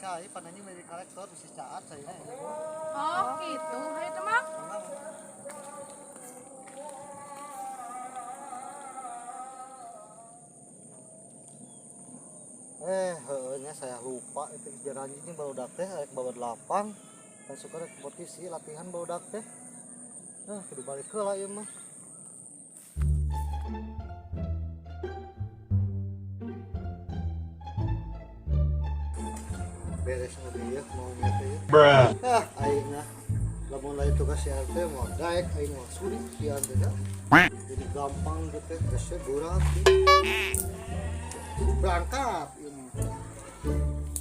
Cai pananya dari kolektor bisa caat saya. Oh, gitu. Hayu teh, Mang. Eh, nya saya lupa itu jalan ini barudak teh rek bawa lapang. Kan suka rek kompetisi latihan barudak teh. Nah, kudu balik heula ieu mah. Beres mobil ya, mau ngete ya. Bruh. Ah, aing nah. Lamun lain tugas si RT mau daek aing mah sulit kian teh dah. Jadi gampang gitu teh, geus berat. Berangkat ieu mah.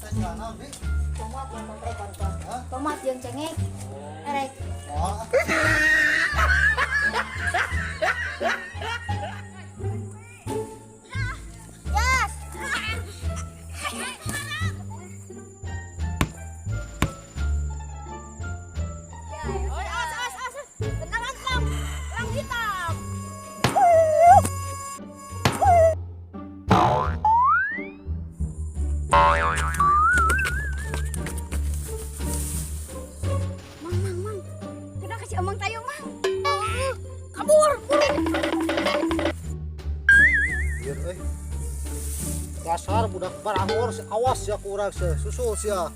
Teh jana bi. Tomat yang kontrol. Tomat yang cengek. Erek. Oh. Gas. Oi, as as as. Tendangan elang. Elang hitam. Mang mang mang. Kita kasih omong tayo mang. Kabur. Biar euy. Dasar budak barangor awas ya ku urang sia, susul sia.